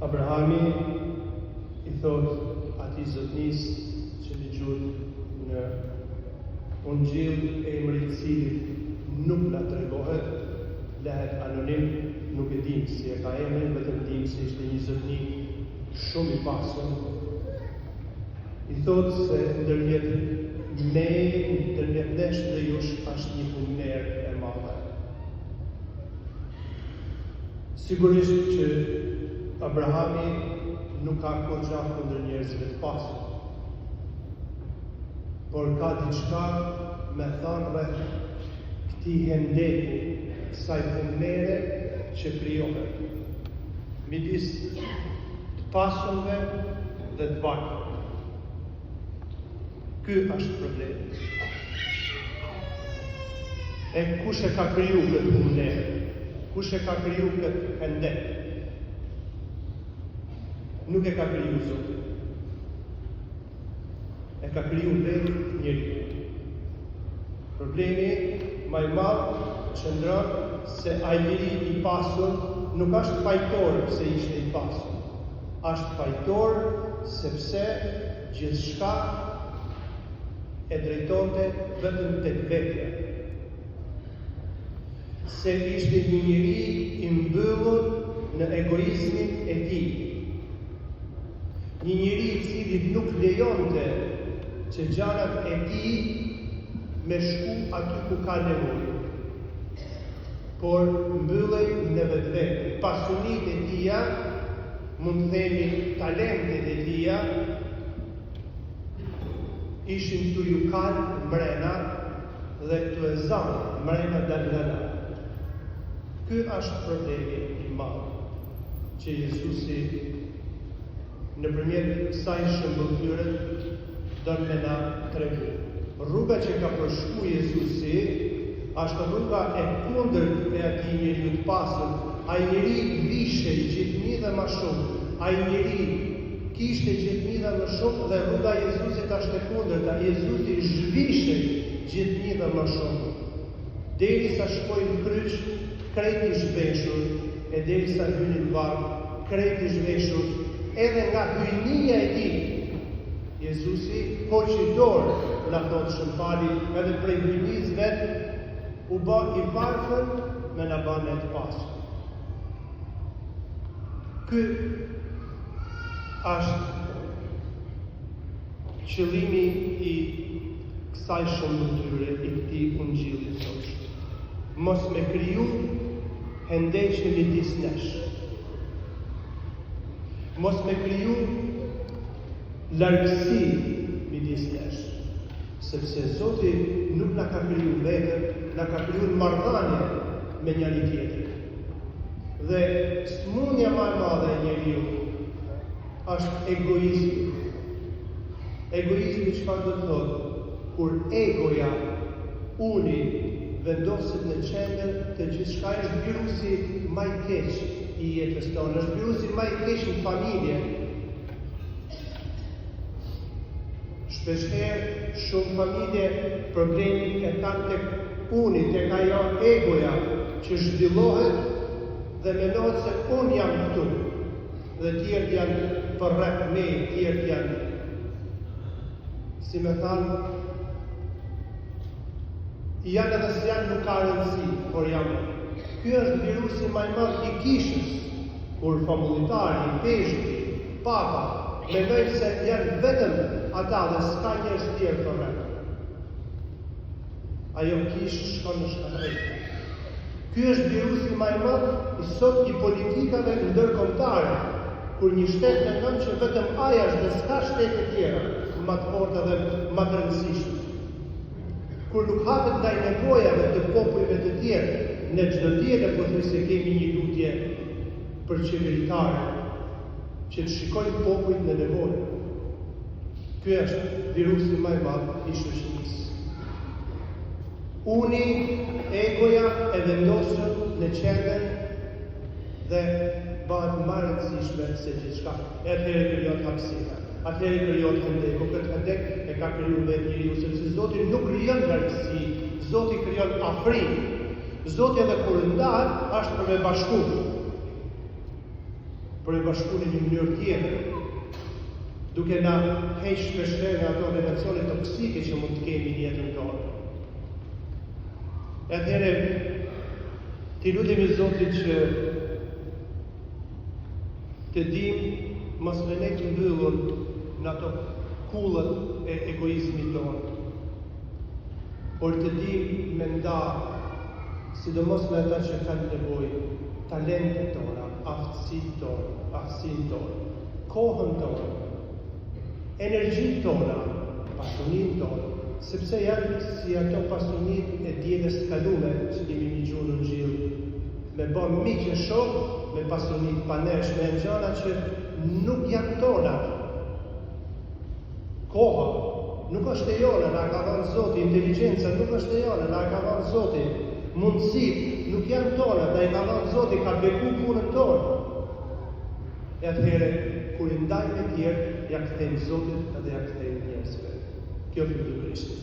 Abrahami i thotë atij zotnisë që dëgjuat në Ungjill emri i të cilit nuk na tregohet, lehet anonim, nuk e dimë si e ka emrin, vetëm dimë se ishte një zotni shumë i pasur. I thotë se ndërmjet me, ndërmjet nesh dhe jush është një humnerë e madhe. Sigurisht që Abrahami nuk ka kurrgja kundër njerëzve të pasur. Por ka diçka me thanë rreth këtij hendeku, kësaj humnere që krijohet midis të pasunve dhe të varfërve. Ky është problemi. E kush e ka kriju këtë humnerë? Kush e ka kriju këtë hendek? Nuk e ka kriju Zoti. E ka kriju vetë njeriu. Problemi ma i madh qëndron se ai njeri i pasur nuk është fajtor pse ishte i pasur. Është fajtor sepse gjithçka e drejtonte vetëm tek vetja. Se ishte një njeri i mbyllur në egoizmin e tij. Një njeri i cili nuk lejonte që gjanat e tij me shku aty ku ka nevojë, por mbyllej në vetvete. Pasunitë e tija, mund të themi talentet e tija, ishin tu ju kal mrena dhe tu e zanë mrena dalngadalë. Ky është problemi i madh që Jezusi nëpërmjet kësaj shëmbëlltyre don me na tregu. Rruga që ka përshku Jezusi është rruga e kundërt e atij njeriu të pasur. Ai njeri vishej gjithnjë dhe ma shumë. Ai njeri kishte gjithnjë dhe më shumë dhe rruga e Jezusit është e kundërta. Jezusi zhvishej gjithnjë dhe më shumë. Derisa shkoi në kryq krejt i zhveshur e derisa hyni në varr krejt i zhveshur edhe nga hyjnia e tij. Jezusi hoqi dorë, na thotë Shën Pali, edhe prej hyjnisë vet u bë i varfër me na ba ne të pasur. Ky është qëllimi i kësaj shëmbëlltyre, i këtij ungjilli të sotshëm. Mos me kriju hendeqe midis nesh. Mos me kriju largësi midis nesh. Sepse Zoti nuk na ka kriju vetëm, na ka kriju në marrëdhanie me njëri tjetrin. Dhe smundja ma e madhe e njeriut është egoizmi. Egoizmi çfarë do të thotë? Kur egoja, uni, vendoset në qendër të gjithçka është virusi ma i keq i jetës tonë, është virusi ma i keq në familje. Shpeshherë shumë familje problemin e kanë tek uni, tek ajo egoja që zhvillohet dhe mendohet se unë jam këtu dhe tjerët janë përreth meje, tjerët janë si me thanë janë edhe s'janë nuk ka rëndësi, por jam unë. Ky është virusi ma i madh i kishës, kur famullitari, ipeshkvi, papa, mendojnë se janë vetëm ata dhe s'ka njerëz tjerë përreth. Ajo kishë shkon në shkatërrim. Ky është virusi ma i madh i sot i politikave ndërkombëtare, kur një shtet mendon që vetëm ai është dhe s'ka shtete tjera ma të forta dhe ma të rëndësishme. Kur nuk hapet ndaj nevojave të popujve të tjerë, ne çdo diele pothuajse kemi një lutje për qeveritarët që të shikojnë popujt në nevojë. Ky është virusi ma i madh i shoqërisë. Uni, egoja e vendosur në qendër dhe bëhet ma e rëndësishme se gjithçka. E atëherë krijohet hapësira. Atëherë krijohet hendeku. Këtë hendek e ka kriju vetë njeriu, sepse Zoti nuk krijon largësi, Zoti krijon afrim. Zoti edhe kur ndahet, është për me bashku. Por e bashku në një mënyrë tjetër, duke na heq shpeshherë nga ato relacione toksike që mund të kemi në jetën tonë. E atëherë, t'i lutemi Zotit që të dim mos me nejt të mbyllur në ato kullat e egoizmit tonë, por të dim me nda, sidomos me ata që kanë nevojë, talentet tona, aftësitë tona, aftësinë tonë, kohën tonë, energjitë tona, pasuninë tonë, sepse janë si ato pasunitë e dielës së kalume që kemi nigju në Ungjill, me bo miq e shokë me pasuni të pandershme janë gjana që nuk janë tona. Koha nuk është e jona, na e ka dhënë Zoti, inteligjenca nuk është e jona, na e ka dhënë Zoti. Mundësitë nuk janë tona, na i ka dhënë Zoti, ka beku punën tonë. E atëherë, kur i ndajmë me tjerë, ja kthejmë Zotit dhe ja kthejmë njerëzve. Qoftë lëvduar Krishti.